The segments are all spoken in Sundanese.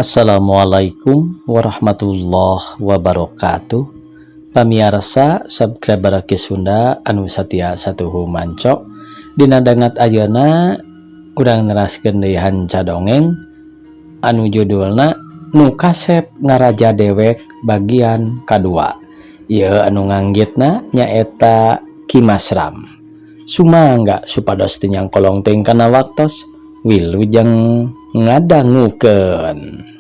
Assalamualaikum warahmatullahi wabarakatuh. Pamiarsa subscriber Ki Sunda anu satia satuhu manco. Dina dangat ayeuna urang neraskeun deui hanca dongeng anu judulna Nu Kasep Ngaraja Dewek bagian kadua. Ieu anu nganggitna nyaeta Ki Masram. Sumangga supados teu nyangkolong teuing kana waktos. Wilujeng ngadangukeun.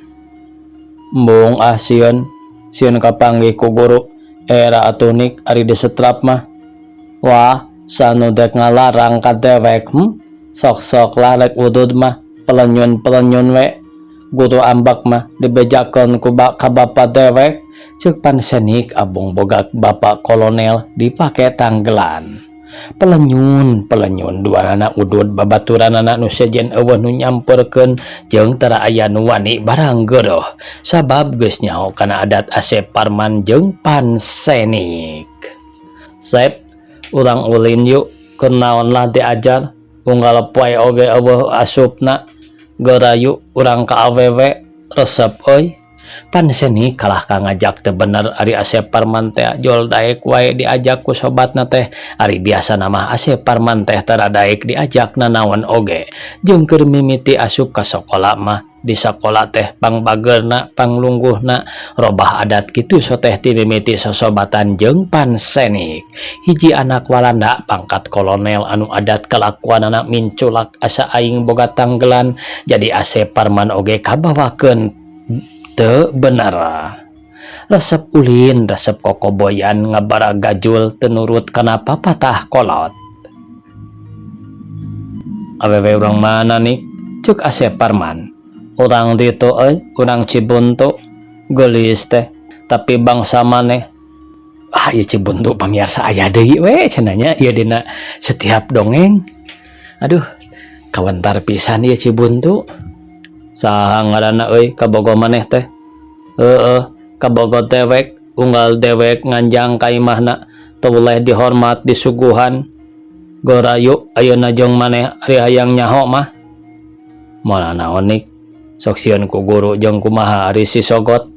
Embung ah sieun, sieun kapanggih ku guru. Era atuh nik ari disetrap mah. Wah, sanu dek ngalarang ka dewek, Sok-sok lah rek udud mah, pelenyun-pelenyun we. Guru ambek mah dibejakeun ku ka bapa dewek. Ceuk Pansenik abong boga bapak kolonel dipake tanggelan. Pelenyun, pelenyun duanana udud babaturanana nu sejen euweuh nu nyamperkeun jeung tara aya nu wani barang geureuh sabab geus nyaho kana adat Asep Parman jeung Pansenik. Sep, urang ulin yuk, keur naon lah diajar, unggal poe oge euweuh asupna. Geura yuk urang ka awewe, resep euy. Pansenik kalah ka ngajak teu bener ari Asep Parman teh jol daek wae diajak ku sobatna teh. Ari biasana mah Asep Parman teh tara daek diajak nanaon oge. Jeung keur mimiti asup ka sakola mah di sakola teh pangbageurna panglungguhna robah adat kitu soteh ti mimiti sosobatan jeung Pansenik. Hiji anak Walanda pangkat kolonel anu adat kalakuanana minculak asa aing boga tanggelan jadi Asep Parman oge kabawakeun teu bener. Resep ulin, resep kokoboyan ngabaragajul teu nurut kana papatah kolot. Awewe urang mana nih? Cuk Asep Parman. Urang ditu euy, urang Cibuntu. Geulis teh, tapi bangsa maneh. Ah, ieu Cibuntu pamiarsa aya deui we cenah nya ieu dina setiap dongeng. Aduh, kawentar pisan ieu Cibuntu. Saha ngaranna euy kabogoh maneh teh? Heueuh, kabogoh dewek, unggal dewek nganjang ka imahna teu boleh dihormat disuguhan. Geura yuk ayeuna jeung maneh ari hayang nyaho mah. Moal naon nik, sok sieun ku guru jeung kumaha ari si sogot.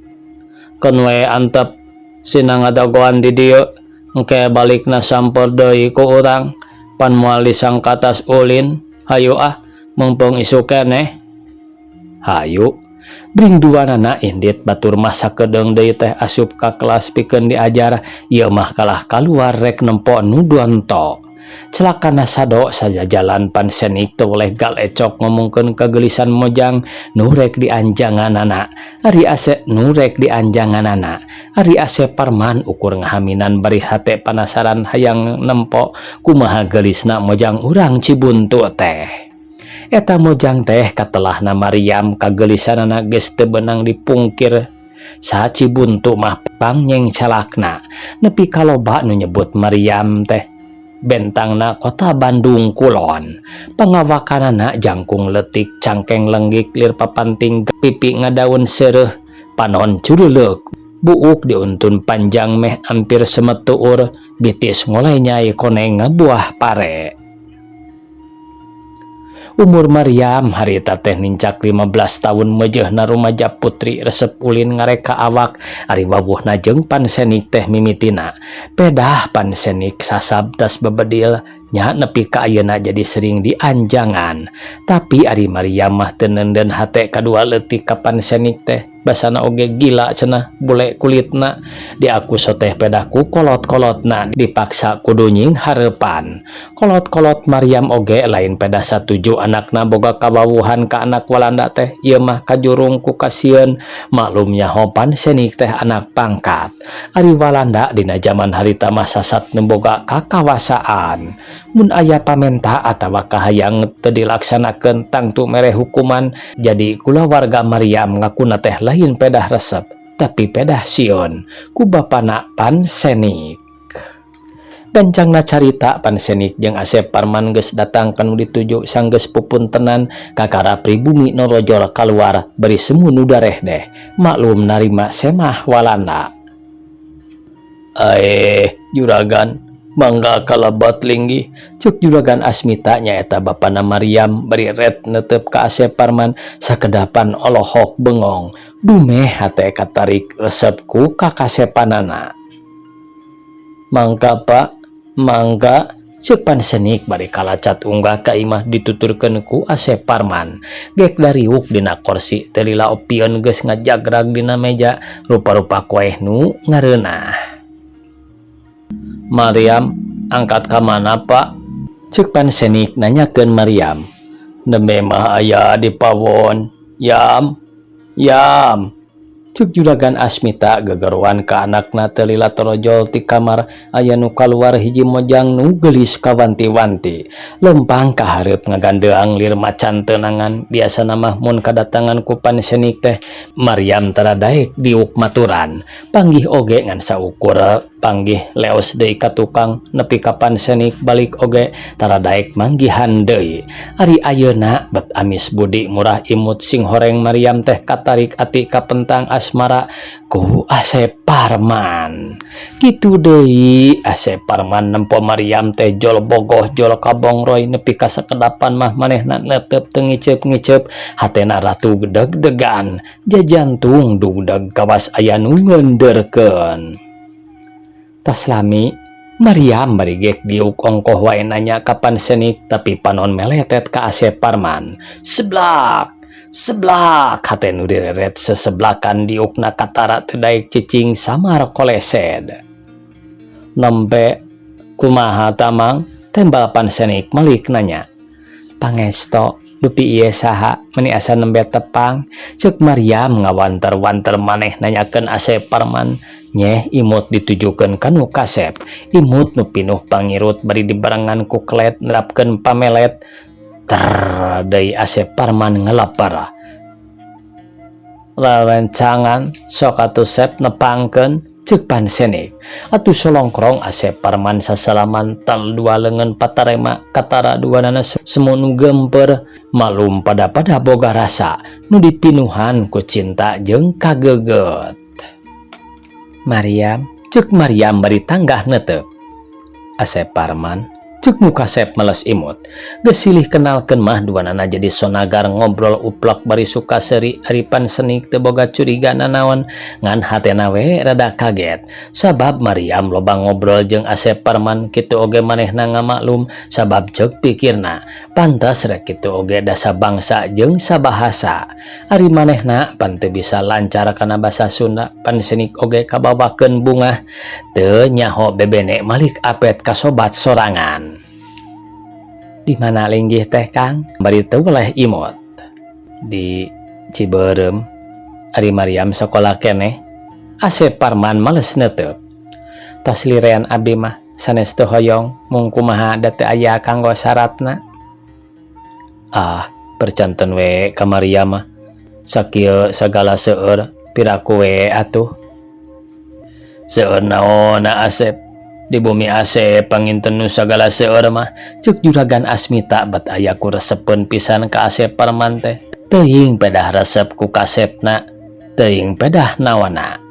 Keun we antep sina ngadagoan di dieu, engke balikna samper deui ku urang, pan moal disangka tas ulin. Hayu ah, meungpeung isuk keneh. Hayu. Bring duanana indit batur mah sakedeung deui teh asup ka kelas pikeun diajar, ieu mah kalah kaluar rek nempo nu donto. Celakana sado sajajalan Pansenik teu boleh galecok ngomongkeun kageulisan Mojang nu rek dianjanganana. Ari Asep nu rek dianjanganana. Ari Asep Parman ukur ngahaminan bari hate panasaran hayang nempo kumaha geulisna Mojang urang Cibuntu teh. Eta Mojang teh katelahna Mariam kageulisanana geus teu beunang dipungkir. Sa Cibuntu mah pangnyengcelakna nepi ka loba nu nyebut Mariam teh bentangna kota Bandung Kulon. Pangawakanana jangkung leutik, cangkeng lenggik, lir papanting, pipi ngadaun seureuh, panon curuleuk, buuk diuntun panjang meh ampir semetuur, bitis ngolenyai koneng ngabuah pare. Umur Mariam harita teh nincak 15 tahun meujeuhna rumaja putri resep ulin ngareka awak ari wawuhna jeung Pansenik teh mimitina. Pedah Pansenik sasab tas bebedil nya nepi ka ayeuna jadi sering dianjangan. Tapi ari Mariam mah teu neundeun hate kadua leutik ka Pansenik teh. Basana oge gila cenah bule kulitna diaku soteh pedah ku kolot-kolotna dipaksa kudu nying hareupan. Kolot-kolot Mariam oge lain pedah satuju anakna boga kawawuhan ka anak Walanda teh, ieu mah kajurung ku kasieun maklum nyaho Pansenik teh anak pangkat. Ari Walanda dina jaman harita mah sasat nu boga kakawasaan. Mun aya pamenta atawa kahayang teu dilaksanakeun tangtu mere hukuman, jadi kulawarga Mariam ngakuna teh lain pedah resep tapi pedah sieun ku bapana Pansenik. Gancangna carita Pansenik jeung Asep Parman geus datang ka nu dituju sanggeus pupuntenan kakara pribumi norojol kaluar bari semu nu darehdeh maklum narima semah Walanda. Aeh juragan Mangga kalabat linggih cek juragan Asmita nyaeta bapana Maryam bari ret netep ka Asep Parman sakedapan olohok bengong dumeh hate katarik resep ku kakasepanana. Mangga pak, mangga cek Pansenik bari kalacat unggah ka imah dituturkeun ku Asep Parman gek dariuk dina korsi teu lila opieun geus ngajagrag dina meja rupa-rupa kueh nu ngareunah. Maryam angkat ka mana pak? Cek Pansenik nanyakeun Maryam. Nembe mah aya di pawon. Yam, yam. Cek juragan Asmita gegeruan ka anakna teu lila torojol ti kamar aya nu kaluar hiji mojang nu geulis kawanti-wanti. Lempang ka hareup ngagandeang lir macan teunangan biasana mah mun kadatangan ku Pansenik teh Maryam tara daek diuk maturan. Panggih oge ngan saukur panggih leos deui ka tukang nepi ka Pansenik balik oge tara daek manggihan deui. Ari ayeuna bet amis budi murah imut sing horeng Maryam teh katarik ati kapentang asmara ku Asep Parman. Kitu deui Asep Parman nempo Maryam teh jol bogoh jol kabongroy nepi ka sakedapan mah manehna netep teu ngiceup-ngiceup hatena ratu deg-degan jajantung dugdeg kawas aya nu ngeundeurkeun. Tos lami Maryam bari gek diuk ongkoh wae nanya ka Pansenik tapi panon meletet ka Asep Parman. Seblak seblak hate nu direret seseblakan diukna katara teu daek cicing samar kolesed. Nembe kumaha tamang tembal Pansenik malik nanya. Pangesto dupi ieu saha meni asa nembe tepang ceuk Maryam ngawanter-wanter maneh nanyakeun Asep Parman. Nyeh imut ditujukeun ka nu kasep imut nu pinuh pangirut bari dibarengan ku kelet nerapkeun pamelet ter deui Asep Parman ngelapar. Rerencangan sok atuh Sep nepangkeun ceuk Pansenik atuh solongkrong Asep Parman sasalaman tal dua leungeun patarema katara duanana semu nu gemper malum pada-pada boga rasa nu dipinuhan ku cinta jeung kageget. Maryam ceuk Maryam bari tanggah netep. Asep Parman ceuk nu kasep meles imut. Geus silih kenalkeun mah duanana jadi sonagar ngobrol uplak bari suka seuri ari Pansenik teu boga curiga nanaon ngan hatena we rada kaget sabab Maryam loba ngobrol jeung Asep Parman kitu oge manehna ngamaklum sabab ceuk pikirna pantas rek kitu oge da sabangsa jeung sabahasa. Ari manehna pan teu bisa lancar kana basa Sunda Pansenik oge kabawakeun bungah teu nyaho bebene malik apet ka sobat sorangan. Di mana linggih teh Kang? Bari teu weleh imut. Di Cibeureum. Ari Maryam sakola keneh. Asep Parman males neuteup. Tos lirean abdi mah sanes teu hoyong mung kumaha da teu aya kanggo saratna. Ah, percanten we ka Maryam mah. Sakieu sagala seueur piraku we atuh. Seueur naonna Asep? Di bumi Asep panginten nu sagala seueur mah ceuk juragan Asmita bat aya ku resepeun pisan ka Asep Parman teh. Teuing pedah resep ku kasepna, teuing pedah naonna.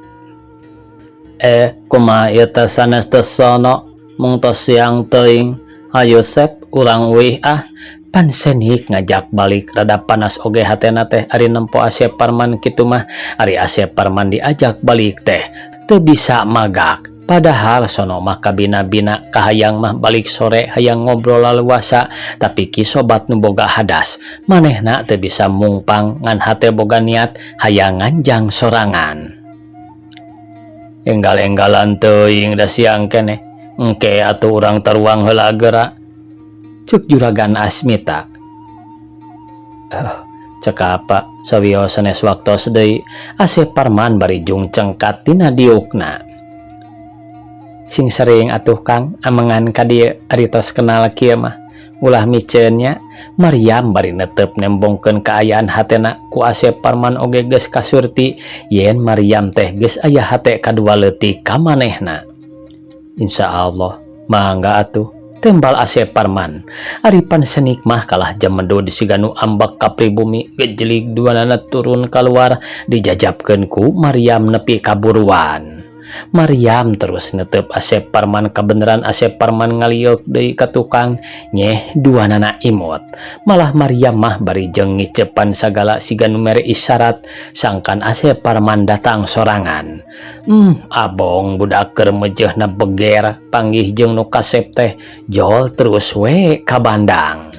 Kumaha ieu teh sanes teu sono mung tos siang teuing. Hayu Sep urang uih ah. Pansenik ngajak balik rada panas oge hatena teh ari nempo Asep Parman kitu mah. Ari Asep Parman diajak balik teh teu bisa magak. Padahal sono mah kabina-bina kahayang mah balik sore hayang ngobrol laluasa tapi ki sobat nu boga hadas manehna teu bisa mungpang ngan hate boga niat hayang nganjang sorangan. Enggal-enggalan teuing da siang keneh engke atuh urang taruang heula geura ceuk juragan Asmita. Cekap apa sawios sanes waktos deui Asep Parman bari jung cengkat tina diukna. Sing sering atuh Kang amengan ka dieu ari tos kenal kieu mah ulah miceun nya. Maryam bari netep nembongkeun kaayaan hatena ku Asep Parman oge geus kasurti yen Maryam teh geus aya hate kadua leutik ka manehna. Insyaallah mangga atuh tembal Asep Parman. Ari Pansenik mah kalah jemedo disiganu ambek ka pribumi gejelig duanana turun kaluar dijajabkeun ku Maryam nepi ka buruan. Maryam terus netep Asep Parman kabeneran Asep Parman ngalieuk deui ka tukang nyeh duanana imut. Malah Maryam mah bari jeung ngicepan sagala siga nu mere isyarat sangkan Asep Parman datang sorangan. Abong budak keur meujeuhna beger panggih jeung nu kasep teh jol terus we ka bandang.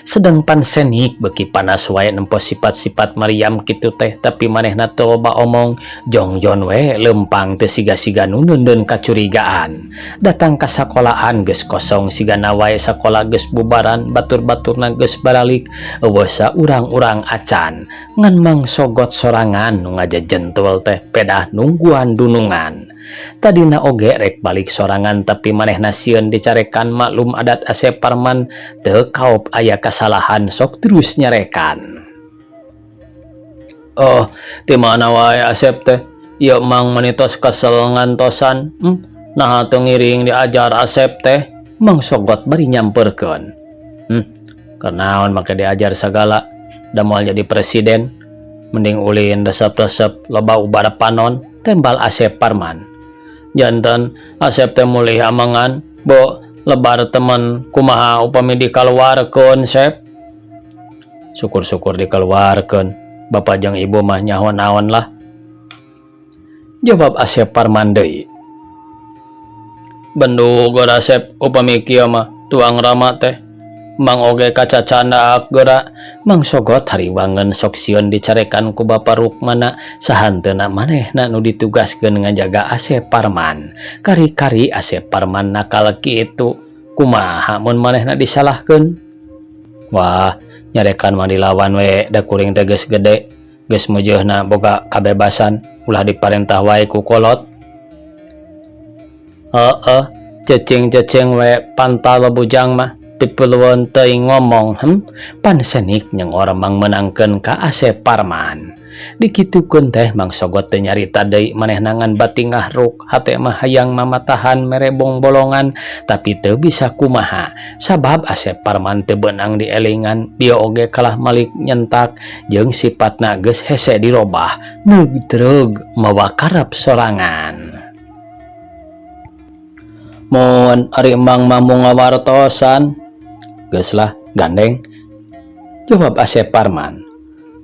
Sedang Pansenik beuki panas wae nempo sifat-sifat Maryam kitu teh tapi manehna teu loba omong jongjon we leumpang teu siga-siga nu neundeun kacurigaan. Datang ka sakolaan geus kosong sigana wae sakola geus bubaran batur-baturna geus baralik eueuh saurang-urang acan ngan Mang Sogot sorangan nu ngajejentul teh pedah nungguan dunungan. Tadina oge rek balik sorangan tapi manehna sieun dicarekan maklum adat Asep Parman teu kaop aya kasalahan sok terus nyarekan. Oh, ti mana wae Asep teh? Ieu Mang mani tos kesel ngantosan. Naha teu ngiring diajar Asep teh? Mang Sogot bari nyamperkeun. Kunaon make diajar sagala da moal jadi presiden. Mending ulin resep-resep loba ubar panon, tembal Asep Parman. Janten Asep teh mulih amengan, bo lebar temen kumaha upami dikaluarkeun Sep. Syukur-syukur dikeluarkeun, bapak jeung ibu mah nyaho naon lah. Jawab Asep Parman deui. Bendu geura Sep upami kieu mah tuang rama teh. Mang oge kacacandak geura. Mang Sogot hariwangeun sok sieun dicarekan ku Bapa Rukmana sahanteuna manehna nu ditugaskeun ngajaga Asep Parman. Kari-kari Asep Parman nakal kitu kumaha mun manehna disalahkeun? Wah, nyarekan mah dilawan we da kuring teh geus gede, geus meujeuhna boga kabebasan, ulah diparentah wae ku kolot. Heeh, cecing-cecing we pantal bujang mah. Pipilueun teuing ngomong, Pansenik nyengor mangmeunangkeun ka Asep Parman. Dikitukeun teh Mang Sogot teu nyarita deui manehna ngan batingah ruk hate mah hayang mamatahan mere bongbolongan tapi teu bisa kumaha sabab Asep Parman teu beunang dielingan bieu oge kalah malik nyentak jeung sipatna geus hese dirobah neugdreug mawa karep sorangan. Mun ari Mang mah mung ngawartosan. Geus lah gandeng, jawab Asep Parman.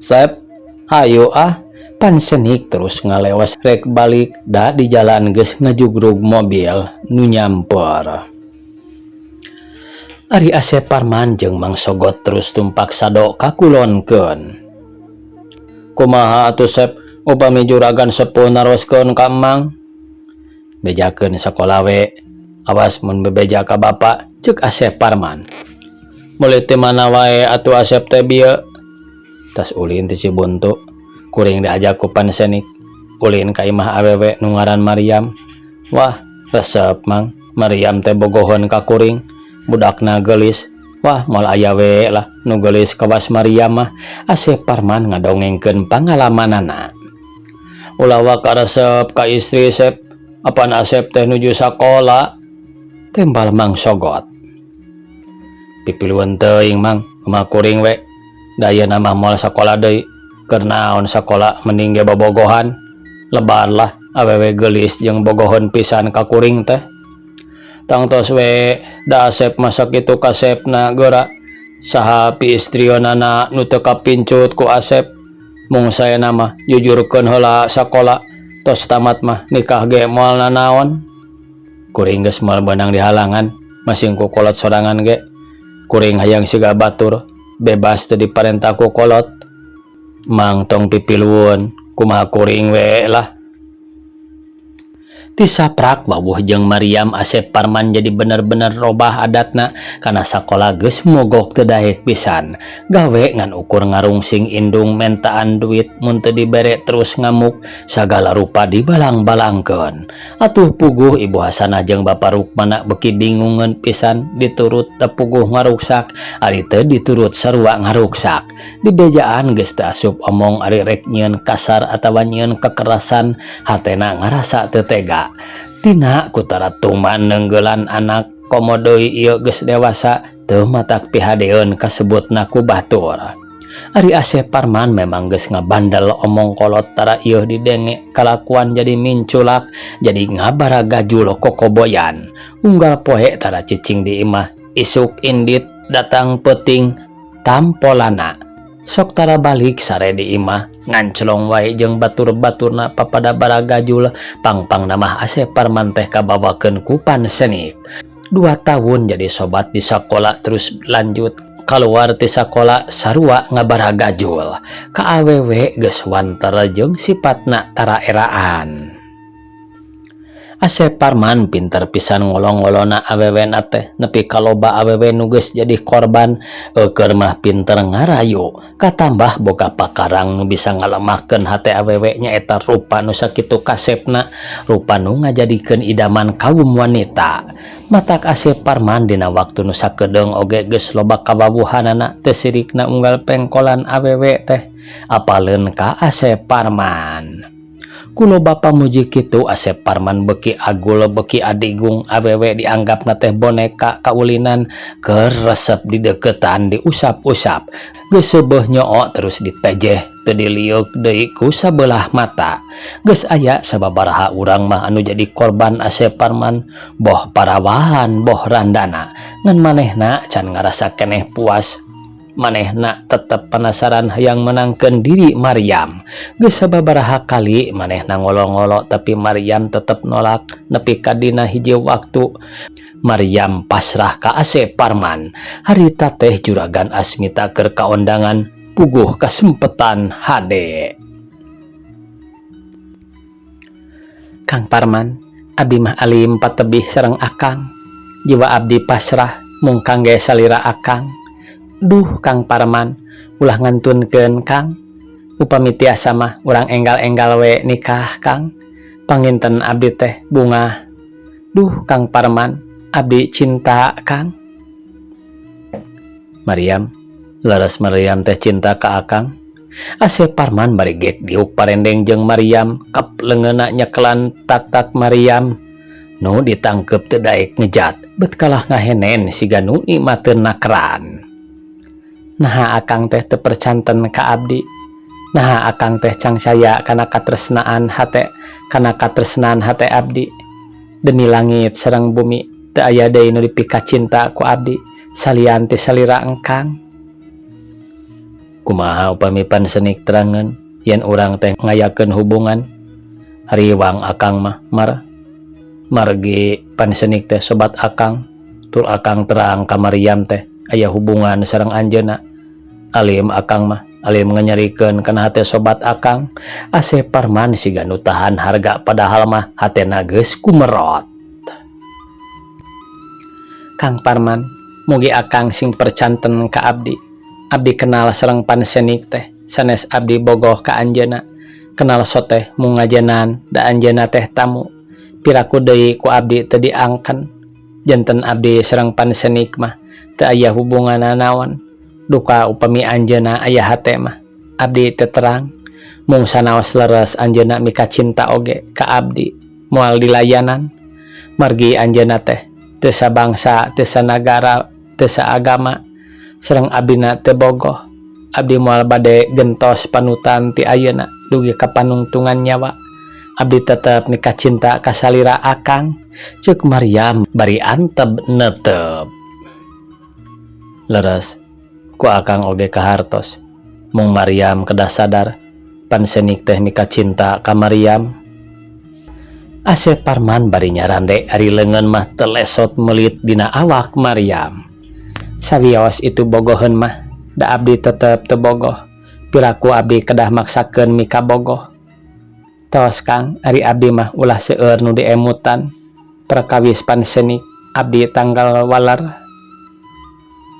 Sep, hayu ah. Pansenik terus ngalewas rek balik da di jalan geus ngajugrug mobil nu nyamper. Ari Asep Parman jeung Mang Sogot terus tumpak sado kakulonkeun. Kumaha atuh Sep upami juragan sepuh naroskeun ka Mang? Bejakeun sakola we, awas mun bebeja ka bapa, ceuk Asep Parman. Meuli ti mana wae atuh Asep teh bieu? Tas ulin ti Cibuntu, kuring diajak ku Pansenik. Ulin ka imah awewe nu ngaran Maryam. Wah, resep Mang, Maryam teh bogoheun ka kuring, budakna geulis. Wah, moal aya we lah nu geulis kawas Maryam mah. Asep Parman ngadongengkeun pangalamanana. Ulah waka resep ka istri Sep, apan Asep teh nuju sakola, tembal Mang Sogot. Pipilueun teuing Mang, kumaha kuring we. Da ayeuna mah moal sakola deui. Keur naon sakola mending ge bobogohan. Lebar lah awewe geulis jeung bogoheun pisan ka kuring teh. Tangtos we da Asep mah sakitu kasepna geura. Saha piistrieunana nu teu kapincut ku Asep. Mung saena mah jujurkeun heula sakola, tos tamat mah nikah ge moal nanaon. Kuring geus moal beunang dihalangan, masing ku kolot sorangan ge. Kuring hayang siga batur, bebas teu diparentah ku kolot. Mang tong pipilueun, kumaha kuring we lah. Ti saprak wawuh jeung Maryam Asep Parman jadi bener-bener robah adatna kana sakola geus mogok teu daek pisan. Gawe ngan ukur ngarungsing indung mentaan duit mun teu dibere terus ngamuk sagala rupa dibalang-balangkeun. Atuh puguh Ibu Hasanah jeung Bapa Rukmana beuki bingungeun pisan diturut teu puguh ngaruksak ari teu diturut sarua ngaruksak. Dibejaan geus teu asup omong ari rek nyieun kasar atawa nyieun kekerasan hatena ngarasa teu tega. Tina kutaratuman neunggelan anak komo deui ieu geus dewasa teu matak pihadeeun kasebutna ku batur. Ari Asep Parman memang geus ngabandel, omong kolot tara ieuh didenge, kalakuan jadi minculak, jadi ngabaragajul kokoboyan. Unggal poe tara cicing di imah, isuk indit datang peuting tampolana. Sok tara balik, sare di imah, nganclong wae jeung batur-baturna papada baragajul. Pang-pangna mah Asep Parman teh kabawakeun ku Pansenik. 2 tahun jadi sobat di sekolah, terus lanjut keluar ti sakola sarua ngabaragajul ka awewe, geus wanter jeung sifatna tara eraan. Asep Parman pinter pisan ngolo-ngolona awewe teh, nepi ka loba awewe nu geus jadi korban. Eukeun mah pinter ngarayu, katambah boga pakarang nu bisa ngalemahkeun hate awewe, nyaeta rupa nu sakitu kasepna, rupa nu ngajadikeun idaman kaum wanita. Matak Asep Parman dina waktu nu sakedeung oge geus loba kawawuhanana. Teu sirikna unggal pengkolan awewe teh apaleun ka Asep Parman. Ku loba pamuji kitu, Asep Parman beuki agul, beuki adigung. Awewe dianggapna teh boneka kaulinan, keur resep dideukeutan, diusap-usap. Geus seubeuh nyoo terus ditejeh, teu dilieuk deui ku sabelah mata. Geus aya sababaraha urang mah anu jadi korban Asep Parman, boh parawan boh randana, ngan manehna can ngarasa keneh puas. Manehna tetep penasaran hayang menangkeun diri Maryam. Geus sababaraha kali manehna ngolo-ngolo, tapi Maryam tetep nolak, nepi ka dina hiji waktu Maryam pasrah ka Asep Parman. Harita teh Juragan Asmita keur kaondangan, puguh kasempetan hade. "Kang Parman, abdi mah alim patebih sareng akang. Jiwa abdi pasrah mung kangge salira akang. Duh, Kang Parman, ulah ngantunkeun, Kang. Upami tiasa mah urang enggal-enggal we nikah, Kang. Panginten abdi teh bungah. Duh, Kang Parman, abdi cinta, Kang." "Maryam, leres Maryam teh cinta ka akang?" Asep Parman bari gek diuk parendeng jeung Maryam, kap leungeunna nyekelan tak-tak Maryam. Nu ditangkep teu daek ngejat, bet kalah ngahenen siga nu nikmateun nakran. "Naha akang teh teu percanten ka abdi? Naha akang teh cangsaya kana katresnaan hate abdi? Demi langit sareng bumi, teu aya deui nu dipikacinta ku abdi salian ti salira engkang." "Kumaha upami Pansenik terangeun yen urang teh ngayakeun hubungan? Hariwang akang mah, Mar. Margi Pansenik teh sobat akang, tur akang terang ka Maryam teh aya hubungan sareng anjeunna. Alim akang mah, alim nganyerikeun kana hate sobat akang." Asep Parman siga nu tahan harga, padahal mah hatena geus kumerot. "Kang Parman, mugi akang sing percanten ka abdi. Abdi kenal sareng Pansenik teh sanes abdi bogoh ka anjeunna. Kenal soteh mung ngajenan, da anjeunna teh tamu. Piraku deui ku abdi teu diangken. Janten abdi sareng Pansenik mah teu aya hubungan nanaon. Duka upami anjeunna aya hate mah abdi teu terang. Mung sanaos leres anjeunna mikacinta oge ka abdi, moal dilayanan, margi anjeunna teh teu sabangsa, teu sanagara, teu saagama sareng abdina, teu bogoh. Abdi moal bade gentos panutan ti ayeuna dugi ka panungtungan nyawa. Abdi tetep mikacinta ka salira akang," ceuk Maryam bari anteb netep. "Leres, ku akang oge kahartos. Mung Maryam kedah sadar Pansenik teh mikacinta ka Maryam." Asep Parman bari nyarande, ari leungeun mah telesot melit dina awak Maryam. "Sawios itu bogoheun mah, da abdi tetep teu bogoh. Piraku abdi kedah maksakeun mikabogoh? Tos, Kang, ari abdi mah ulah seueur nu diemutan. Perkawis Pansenik abdi tanggal waler."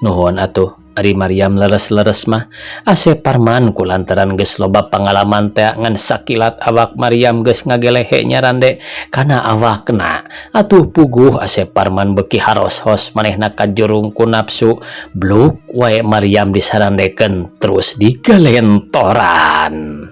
"Nuhun atuh, ari Maryam leres-leres mah." Asep Parman kulantaran geus loba pangalaman teh, ngan sakilat awak Maryam geus ngagelehe nyarande kana awakna. Atuh puguh Asep Parman beuki haros-hos, manehna kajurung ku nafsu. Bluk wae Maryam disarandekeun, terus digalentoran.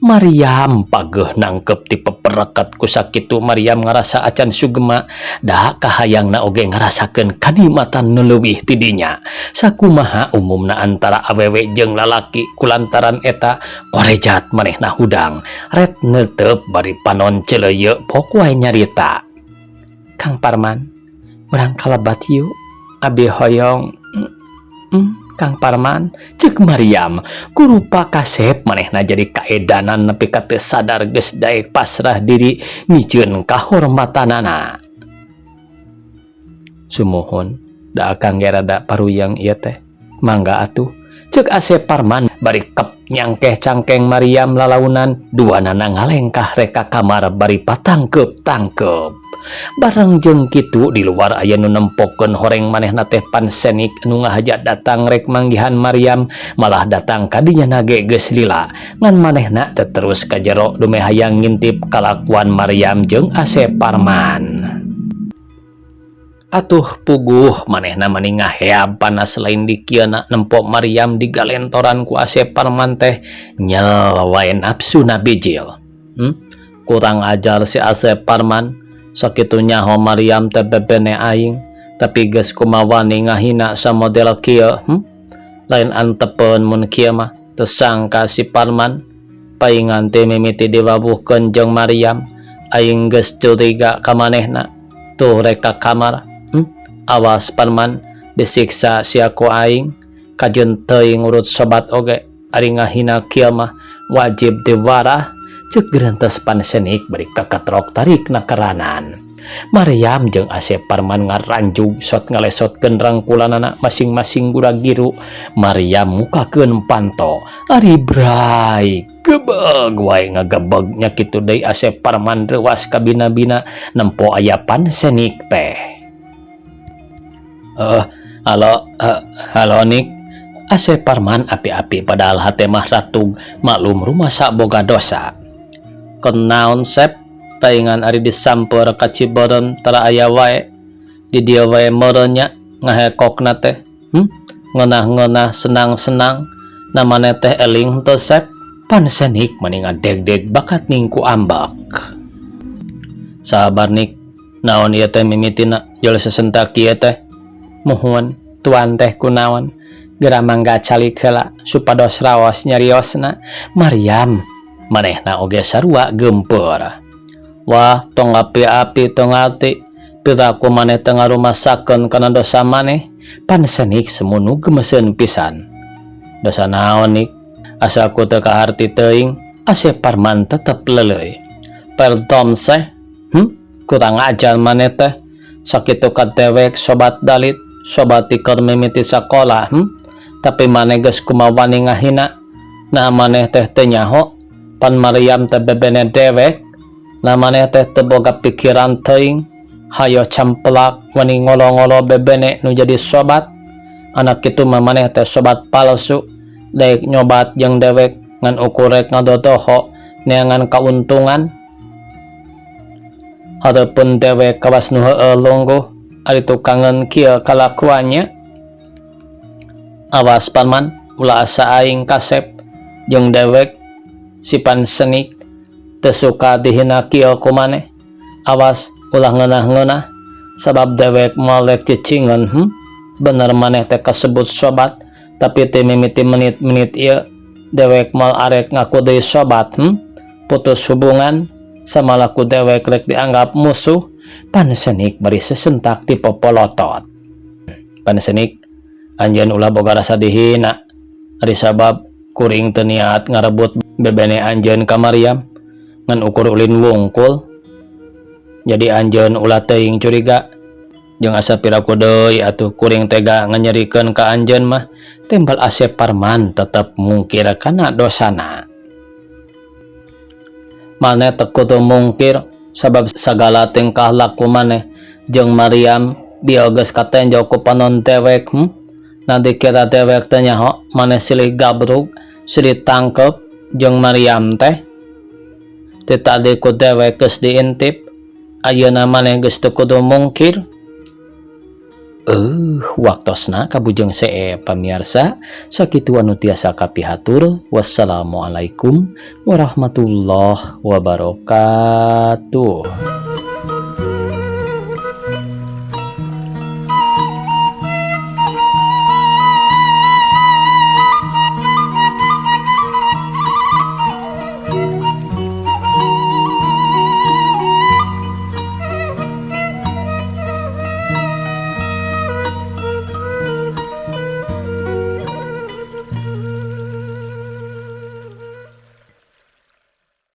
Maryam pageuh nangkep ti peperekat ku sakitu Maryam ngarasa acan sugema da kahayangna oge ngarasakeun kanikmatan nu leuwih ti dinya. Sakumaha umumna antara awewe jeung lalaki kulantaran eta korejat manehna hudang ret neuteup bari panon celeuyeuh pok wae nyarita. Kang Parman, urang kalebat yuk, abi hoyong Kang Parman, cek Maryam kurupa kasep manehna jadi kaedanan nepi ka teu sadar geus daek pasrah diri miceun kahormatanana. Sumuhun, da akang ge rada paruyeng ieu teh. Mangga atuh, cek Asep Parman bari kep nyangkeh cangkeng Maryam lalaunan duanana ngalengkah rek ka kamar bari patangkeup-tangkeup. Bareng jeung kitu di luar aya nu nempokeun horeng manehna teh pansenik nu ngahaja datang rek manggihan Maryam malah datang ka dinya ge geus lila ngan manehna teh terus ka jero dumeh hayang ngintip kalakuan Maryam jeung Asep Parman. Atuh puguh manehna mani ngaheab panas lain dikieuna nempo Maryam digalentoran ku Asep Parman teh nyel wae nafsuna bijil. Kurang ajar si Asep Parman, sakitu nyaho Maryam teh bebene aing tapi geus kumawani ngahina samodel kieu. Lain antepeun mun kieu mah, tersangka si Parman paingan teh mimiti diwawuhkeun jeung Maryam aing geus curiga ka manehna tuh rek ka kamar. Awas Parman, disiksa sia ku aing kajeun teuing urut sobat oge ari ngahina kieu mah wajib diwarah, cek gerentes pansenik bari kakatrok tarik nakeranan. Maryam jeung Asep Parman ngaranjug sot ngalesotkeun rangkulanana masing-masing gura-giru. Maryam mukakeun panto ari bray gebeg wae ngagebegnya kitu deui Asep Parman reuas kabina-bina nempo aya pansenik teh. Halo, halo Nik. Asep Parman api-api padahal hate mah ratug maklum rumasa boga dosa. Kenaon Sep, paingan ari disamper ka Ciboron tara aya wae di dieu wae meureun nya ngahekokna teh. Ngeunah-ngeunah senang-senang namane teh eling teu Sep? Pansenik mani ngadegdeg bakat ningku ambak. Sabar Nik, naon ieu teh mimitina jol sesentak kieu teh? Muhun tuan teh kunaon, geura mangga calik heula supados raos nyariosna. Maryam manehna oge sarua geumpeur. Wah, tong api-api teu ngarti piraku maneh teu ngarumasakeun kana dosa maneh. Pansenik semunu gemeseun pisan. Dosa naon Nik, asa ku teu kaharti teuing. Asep Parman tetep leuleuy. Perdom seh. Kurang ajar maneh teh, sakitu ka dewek sobat dalit sobat tikeur mimiti sakola, Tapi maneh geus kumawani ngahina. Nah, maneh teh teu nyaho pan Maryam teh bebene dewek? Nah, maneh teh teu boga pikiran teuing, hayo camplak wani ngolo-ngolo bebene nu jadi sobat anak kitu mah. Maneh teh sobat palsu, daek nyobat jeung dewek ngan ukur rek ngadodoho neangan kauntungan. Hareupeun dewek kawas nu heueuh lungguh ari tukangeun kieu kalakuannya. Awas Parman, ulah asa aing kasep jeung dewek. Si pansenik teu suka dihina kieu ku maneh. Awas ulah ngeunah-ngeunah sabab dewek moal rek cicingeun. Bener maneh teh kasebut sobat, tapi teu mimiti menit-menit ieu dewek moal arek ngaku deui sobat. Putus hubungan samalah ku dewek rek dianggap musuh. Pansenik bari sesentak ti popolotot. Pansenik, anjeun ulah boga rasa dihina ari sabab kuring teu niat ngarebut bebene anjeun ka Maryam ngan ukur ulin wungkul. Jadi anjeun ulah teuing curiga jeung asa piraku deui atuh kuring tega nganyerikeun ka anjeun mah, tembal Asep Parman tetep mungkir kana dosana. Maneh teu kudu mungkir sabab sagala tingkah laku maneh jeung Maryam bieu geus katenjo ku panon dewek. Nah, dikira dewek teh nyaho maneh silih gabrug silih tangkep jeung Maryam teh? Ti tadi ku dewek geus diintip, ayeuna maneh geus teu kudu mungkir. Waktosna kabujeng see pamiarsa, sakitu anu tiasa kapihatur. Wassalamualaikum warahmatullahi wabarakatuh.